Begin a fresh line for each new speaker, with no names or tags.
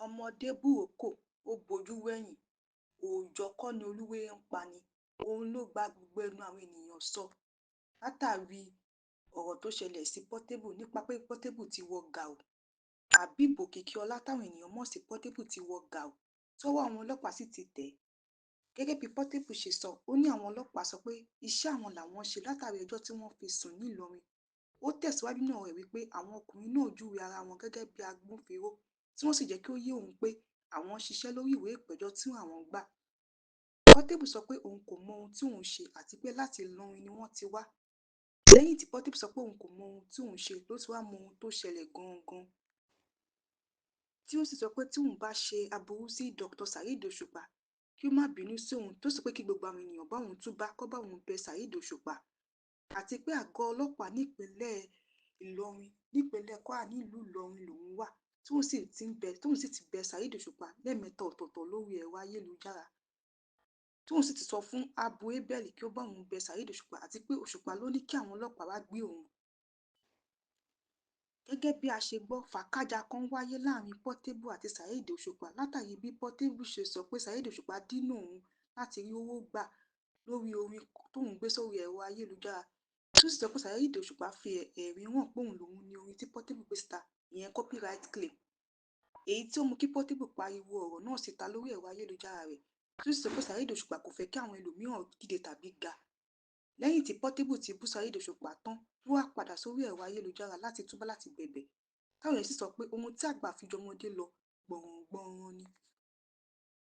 Ọmọdé búrókò ò bojú wẹ̀hìn, òòjọ́ kọ́ ni olúwéré ń pa ni, òun ló gba gbogbo ẹnu àwọn èèyàn sọ látàrí ọ̀rọ̀ tó ṣẹlẹ̀ sí Portable nípa pé Portable ti wọ gàù. Habeeb Okikiola táwọn èèyàn mọ̀ sí Portable ti wọ gàù, tọ́wọ́ àwọn ọlọ́pàá sì ti tẹ̀ ẹ́. Gẹ́gẹ́ bí Portable ṣe sọ, ó ní àwọn ọlọ́pàá sọ pé iṣẹ́ àwọn làwọn ń ṣe látàrí ẹjọ́ tí wọ́n fi sùn nílọrin. Ó tẹ̀síwájú nínú ọ̀rọ̀ rẹ̀ wípé àwọn ọkùnrin náà júwe ara wọn gẹ́gẹ́ bí agbófinró tí wọ́n sì jẹ́ kí ó yé òun pé àwọn ń ṣiṣẹ́ lórí ìwé ìpẹ̀jọ́ tí àwọn gbà. Portable sọ pé òun kò mọ ohun tí òun ṣe àti pé láti Ìlọrin ni wọ́n ti wá. Lẹ́yìn tí Portable sọ pé òun kò mọ ohun tí òun ṣe ló ti wá mọ ohun tó ṣẹlẹ̀ gangan, tí ó sì sọ pé tí òun bá ṣe aburú sí Dr. Saheed Òṣùpá kí ó má bínú sí òun, tó sì pé kí gbogbo àwọn ènìyàn bá òun túbá kó bá òun bẹ Saheed Òṣùpá, àti pé àgọ́ ọlọ́pàá nípínlẹ̀ Ìlọrin, nípínlẹ̀ Kwara, nílùú Ìlọrin lòun wà, tóun sì ti bẹ Saheed Òṣùpá lẹ́ẹ̀mẹ́ta ọ̀tọ̀ọ̀tọ̀ lórí ẹ̀rọ ayélujára, tóun sì ti sọ fún Abu Abel kí ó bá òun bẹ Saheed Òṣùpá, àti pé Òṣùpá ló ní kí àwọn ọlọ́pàá wá gbé òun. Gẹ́gẹ́ bí a ṣe gbọ́, fàákàjàa kan wáyé láàrin Portable àti Saheed Òṣùpá látàrí bí Portable ṣe sọ pé Saheed Òṣùpá dínà òun láti rí owó gbà lórí orin tóun gbé sórí ẹ̀rọ ayélujára, tí ó sì sọ pé Saheed Òṣùpá fi ẹ̀rí hàn pé òun lòun ní orin tí Portable gbé síta, ìyẹn copyright claim, èyí tí ó mú kí Portable pariwo ọ̀rọ̀ náà síta lórí ẹ̀rọ ayélujára rẹ̀, tí ó sì sọ pé Saheed Òṣùpá kò fẹ́ kí àwọn ẹlòmíràn dìde tàbí ga. Lẹ́yìn tí Portable ti bú Saheed Òṣùpá tán ló wá padà sórí ẹ̀rọ ayélujára láti túbá láti bẹ̀bẹ̀, táwọn èèyàn sì sọ pé ohun tí àgbà fi ju ọmọdé lọ gbọ̀ràngbọ̀nràn ni.